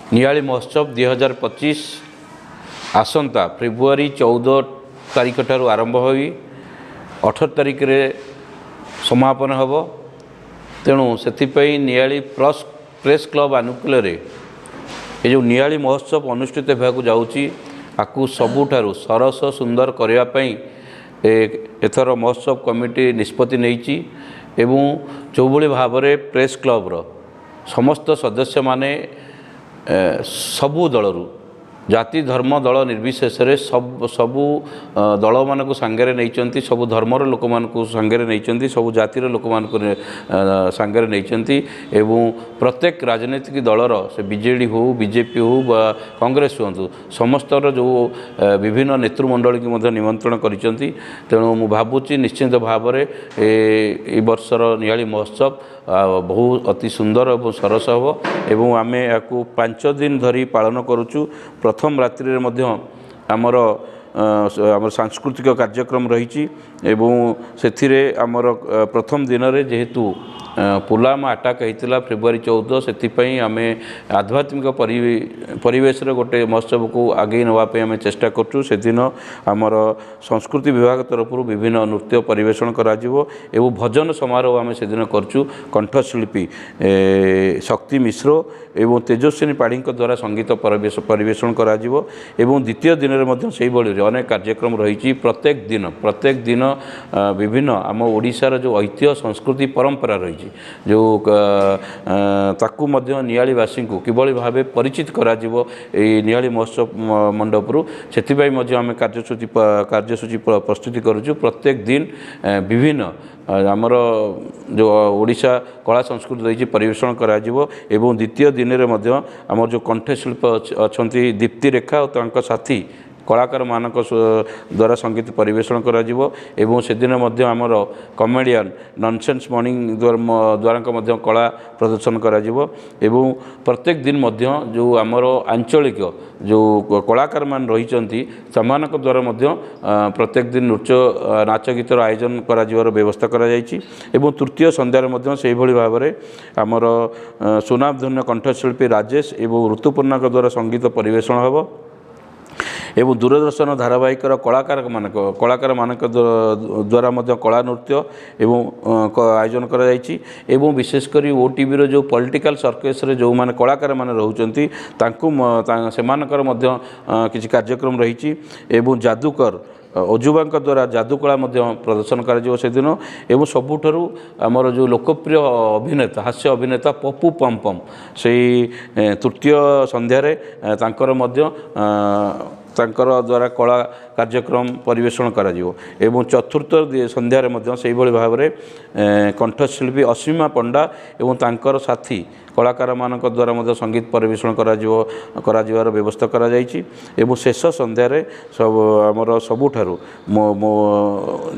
ନିଆଳି ମହୋତ୍ସବ 2025 ଆସନ୍ତା ଫେବୃଆରୀ 14 ତାରିଖ ଠାରୁ ଆରମ୍ଭ ହୋଇ 18 ତାରିଖରେ ସମାପନ ହେବ। ତେଣୁ ସେଥିପାଇଁ ନିଆଳି ପ୍ରେସ୍ କ୍ଲବ୍ ଆନୁକୂଲ୍ୟରେ ଏ ଯେଉଁ ନିଆଳି ମହୋତ୍ସବ ଅନୁଷ୍ଠିତ ହେବାକୁ ଯାଉଛି, ଆକୁ ସବୁଠାରୁ ସରସ ସୁନ୍ଦର କରିବା ପାଇଁ ଏଥର ମହୋତ୍ସବ କମିଟି ନିଷ୍ପତ୍ତି ନେଇଛି। ଏବଂ ଯେଉଁଭଳି ଭାବରେ ପ୍ରେସ୍ କ୍ଲବ୍ର ସମସ୍ତ ସଦସ୍ୟମାନେ ସବୁ ଦଳରୁ, ଜାତି ଧର୍ମ ଦଳ ନିର୍ବିଶେଷରେ ସବୁ ଦଳମାନଙ୍କୁ ସାଙ୍ଗରେ ନେଇଛନ୍ତି, ସବୁ ଧର୍ମର ଲୋକମାନଙ୍କୁ ସାଙ୍ଗରେ ନେଇଛନ୍ତି, ସବୁ ଜାତିର ଲୋକମାନଙ୍କୁ ସାଙ୍ଗରେ ନେଇଛନ୍ତି ଏବଂ ପ୍ରତ୍ୟେକ ରାଜନୈତିକ ଦଳର, ସେ ବିଜେଡ଼ି ହେଉ, ବିଜେପି ହେଉ ବା କଂଗ୍ରେସ ହୁଅନ୍ତୁ, ସମସ୍ତର ଯେଉଁ ବିଭିନ୍ନ ନେତୃମଣ୍ଡଳୀକୁ ମଧ୍ୟ ନିମନ୍ତ୍ରଣ କରିଛନ୍ତି। ତେଣୁ ମୁଁ ଭାବୁଛି ନିଶ୍ଚିତ ଭାବରେ ଏ ବର୍ଷର ନିଆଳି ମହୋତ୍ସବ ବହୁ ଅତି ସୁନ୍ଦର ଏବଂ ସରସ ହେବ। ଏବଂ ଆମେ ଏହାକୁ 5 ଦିନ ଧରି ପାଳନ କରୁଛୁ। ପ୍ରଥମ ରାତ୍ରିରେ ମଧ୍ୟ ଆମର ସାଂସ୍କୃତିକ କାର୍ଯ୍ୟକ୍ରମ ରହିଛି ଏବଂ ସେଥିରେ ଆମର ପ୍ରଥମ ଦିନରେ ଯେହେତୁ ପୁଲୱାମା ଆଟାକ୍ ହେଇଥିଲା ଫେବୃଆରୀ 14, ସେଥିପାଇଁ ଆମେ ଆଧ୍ୟାତ୍ମିକ ପରିବେଶରେ ଗୋଟେ ମହୋତ୍ସବକୁ ଆଗେଇ ନେବା ପାଇଁ ଆମେ ଚେଷ୍ଟା କରୁଛୁ। ସେଦିନ ଆମର ସଂସ୍କୃତି ବିଭାଗ ତରଫରୁ ବିଭିନ୍ନ ନୃତ୍ୟ ପରିବେଷଣ କରାଯିବ ଏବଂ ଭଜନ ସମାରୋହ ଆମେ ସେଦିନ କରୁଛୁ। କଣ୍ଠଶିଳ୍ପୀ ଶକ୍ତି ମିଶ୍ର ଏବଂ ତେଜସ୍ୱିନୀ ପାଢ଼ୀଙ୍କ ଦ୍ୱାରା ସଙ୍ଗୀତ ପରିବେଷଣ କରାଯିବ। ଏବଂ ଦ୍ୱିତୀୟ ଦିନରେ ମଧ୍ୟ ସେଇଭଳି ଅନେକ କାର୍ଯ୍ୟକ୍ରମ ରହିଛି। ପ୍ରତ୍ୟେକ ଦିନ ବିଭିନ୍ନ ଆମ ଓଡ଼ିଶାର ଯେଉଁ ଐତିହ୍ୟ, ସଂସ୍କୃତି, ପରମ୍ପରା ରହିଛି, ଯେଉଁ ତାକୁ ମଧ୍ୟ ନିଆଳିବାସୀଙ୍କୁ କିଭଳି ଭାବେ ପରିଚିତ କରାଯିବ ଏଇ ନିଆଳି ମହୋତ୍ସବ ମଣ୍ଡପରୁ, ସେଥିପାଇଁ ମଧ୍ୟ ଆମେ କାର୍ଯ୍ୟସୂଚୀ ପ୍ରସ୍ତୁତି କରୁଛୁ। ପ୍ରତ୍ୟେକ ଦିନ ବିଭିନ୍ନ ଆମର ଯେଉଁ ଓଡ଼ିଶା କଳା ସଂସ୍କୃତି ରହିଛି ପରିବେଷଣ କରାଯିବ। ଏବଂ ଦ୍ୱିତୀୟ ଦିନରେ ମଧ୍ୟ ଆମର ଯେଉଁ କଣ୍ଠଶିଳ୍ପ ଅଛନ୍ତି ଦୀପ୍ତିରେଖା ଓ ତାଙ୍କ ସାଥୀ କଳାକାରମାନଙ୍କ ଦ୍ୱାରା ସଙ୍ଗୀତ ପରିବେଷଣ କରାଯିବ। ଏବଂ ସେଦିନ ମଧ୍ୟ ଆମର କମେଡ଼ିଆନ୍ ନନସେନ୍ସ ମର୍ଣ୍ଣିଂ ଦ୍ୱାରାଙ୍କ ମଧ୍ୟ କଳା ପ୍ରଦର୍ଶନ କରାଯିବ। ଏବଂ ପ୍ରତ୍ୟେକ ଦିନ ମଧ୍ୟ ଯେଉଁ ଆମର ଆଞ୍ଚଳିକ ଯେଉଁ କଳାକାରମାନେ ରହିଛନ୍ତି, ସେମାନଙ୍କ ଦ୍ୱାରା ମଧ୍ୟ ପ୍ରତ୍ୟେକ ଦିନ ନୃତ୍ୟ ନାଚ ଗୀତର ଆୟୋଜନ କରାଯିବାର ବ୍ୟବସ୍ଥା କରାଯାଇଛି। ଏବଂ ତୃତୀୟ ସନ୍ଧ୍ୟାରେ ମଧ୍ୟ ସେଇଭଳି ଭାବରେ ଆମର ସୁନାମଧନ୍ୟ କଣ୍ଠଶିଳ୍ପୀ ରାଜେଶ ଏବଂ ଋତୁପର୍ଣ୍ଣାଙ୍କ ଦ୍ୱାରା ସଙ୍ଗୀତ ପରିବେଷଣ ହେବ। ଏବଂ ଦୂରଦର୍ଶନ ଧାରାବାହିକର କଳାକାରମାନଙ୍କ ଦ୍ୱାରା ମଧ୍ୟ କଳା ନୃତ୍ୟ ଏବଂ ଆୟୋଜନ କରାଯାଇଛି। ଏବଂ ବିଶେଷ କରି ଓଟିଭିର ଯେଉଁ ପଲିଟିକାଲ ସର୍କସରେ ଯେଉଁମାନେ କଳାକାରମାନେ ରହୁଛନ୍ତି, ତାଙ୍କୁ ସେମାନଙ୍କର ମଧ୍ୟ କିଛି କାର୍ଯ୍ୟକ୍ରମ ରହିଛି। ଏବଂ ଯାଦୁକର ଅଜୁବାଙ୍କ ଦ୍ୱାରା ଯାଦୁକଳା ମଧ୍ୟ ପ୍ରଦର୍ଶନ କରାଯିବ ସେଦିନ। ଏବଂ ସବୁଠାରୁ ଆମର ଯେଉଁ ଲୋକପ୍ରିୟ ଅଭିନେତା, ହାସ୍ୟ ଅଭିନେତା ପପୁ ପମ୍ପମ୍, ସେଇ ତୃତୀୟ ସନ୍ଧ୍ୟାରେ ତାଙ୍କର ମଧ୍ୟ ତାଙ୍କର ଦ୍ୱାରା କଳା କାର୍ଯ୍ୟକ୍ରମ ପରିବେଷଣ କରାଯିବ। ଏବଂ ଚତୁର୍ଥ ସନ୍ଧ୍ୟାରେ ମଧ୍ୟ ସେଇଭଳି ଭାବରେ କଣ୍ଠଶିଳ୍ପୀ ଅସୀମା ପଣ୍ଡା ଏବଂ ତାଙ୍କର ସାଥୀ କଳାକାରମାନଙ୍କ ଦ୍ୱାରା ମଧ୍ୟ ସଙ୍ଗୀତ ପରିବେଷଣ କରାଯିବାର ବ୍ୟବସ୍ଥା କରାଯାଇଛି। ଏବଂ ଶେଷ ସନ୍ଧ୍ୟାରେ ସବୁ ଆମର ସବୁଠାରୁ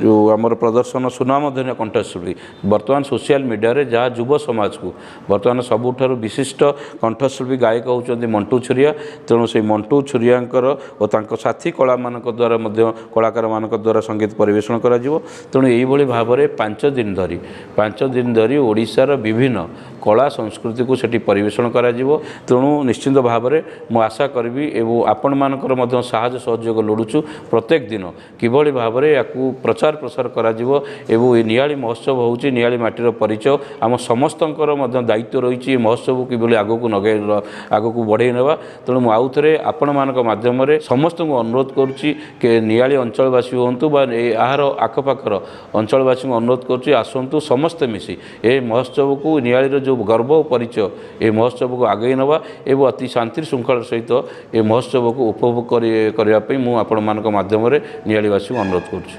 ଯେଉଁ ଆମର ପ୍ରଦର୍ଶନ ସୁନାମଧନ୍ୟ କଣ୍ଠଶିଳ୍ପୀ, ବର୍ତ୍ତମାନ ସୋସିଆଲ ମିଡ଼ିଆରେ ଯାହା ଯୁବ ସମାଜକୁ ବର୍ତ୍ତମାନ ସବୁଠାରୁ ବିଶିଷ୍ଟ କଣ୍ଠଶିଳ୍ପୀ ଗାୟକ ହେଉଛନ୍ତି ମଣ୍ଟୁ ଛୁରିଆ, ତେଣୁ ସେଇ ମଣ୍ଟୁ ଛୁରିଆଙ୍କର ଓ ତାଙ୍କ ସାଥୀ କଳାମାନଙ୍କ ଦ୍ୱାରା ମଧ୍ୟ କଳାକାରମାନଙ୍କ ଦ୍ୱାରା ସଙ୍ଗୀତ ପରିବେଷଣ କରାଯିବ। ତେଣୁ ଏଇଭଳି ଭାବରେ 5 ଦିନ ଧରି ଓଡ଼ିଶାର ବିଭିନ୍ନ କଳା ସଂସ୍କୃତିକୁ ସେଠି ପରିବେଷଣ କରାଯିବ। ତେଣୁ ନିଶ୍ଚିନ୍ତ ଭାବରେ ମୁଁ ଆଶା କରିବି ଏବଂ ଆପଣମାନଙ୍କର ମଧ୍ୟ ସାହାଯ୍ୟ ସହଯୋଗ ଲୋଡ଼ୁଛୁ ପ୍ରତ୍ୟେକ ଦିନ କିଭଳି ଭାବରେ ୟାକୁ ପ୍ରଚାର ପ୍ରସାର କରାଯିବ। ଏବଂ ଏ ନିଆଳି ମହୋତ୍ସବ ହେଉଛି ନିଆଳି ମାଟିର ପରିଚୟ, ଆମ ସମସ୍ତଙ୍କର ମଧ୍ୟ ଦାୟିତ୍ୱ ରହିଛି ଏ ମହୋତ୍ସବକୁ କିଭଳି ଆଗକୁ ବଢ଼େଇ ନେବା। ତେଣୁ ମୁଁ ଆଉଥରେ ଆପଣମାନଙ୍କ ମାଧ୍ୟମରେ ସମସ୍ତଙ୍କୁ ଅନୁରୋଧ କରୁଛି କି ନିଆଳି ଅଞ୍ଚଳବାସୀ ହୁଅନ୍ତୁ ବା ଏହାର ଆଖପାଖର ଅଞ୍ଚଳବାସୀଙ୍କୁ ଅନୁରୋଧ କରୁଛି, ଆସନ୍ତୁ ସମସ୍ତେ ମିଶି ଏ ମହୋତ୍ସବକୁ, ନିଆଳିର ଯେଉଁ ଗର୍ବ ଓ ପରିଚୟ, ଏ ମହୋତ୍ସବକୁ ଆଗେଇ ନେବା ଏବଂ ଅତି ଶାନ୍ତି ଶୃଙ୍ଖଳାର ସହିତ ଏ ମହୋତ୍ସବକୁ ଉପଭୋଗ କରିବା ପାଇଁ ମୁଁ ଆପଣମାନଙ୍କ ମାଧ୍ୟମରେ ନିଆଳିବାସୀଙ୍କୁ ଅନୁରୋଧ କରୁଛି।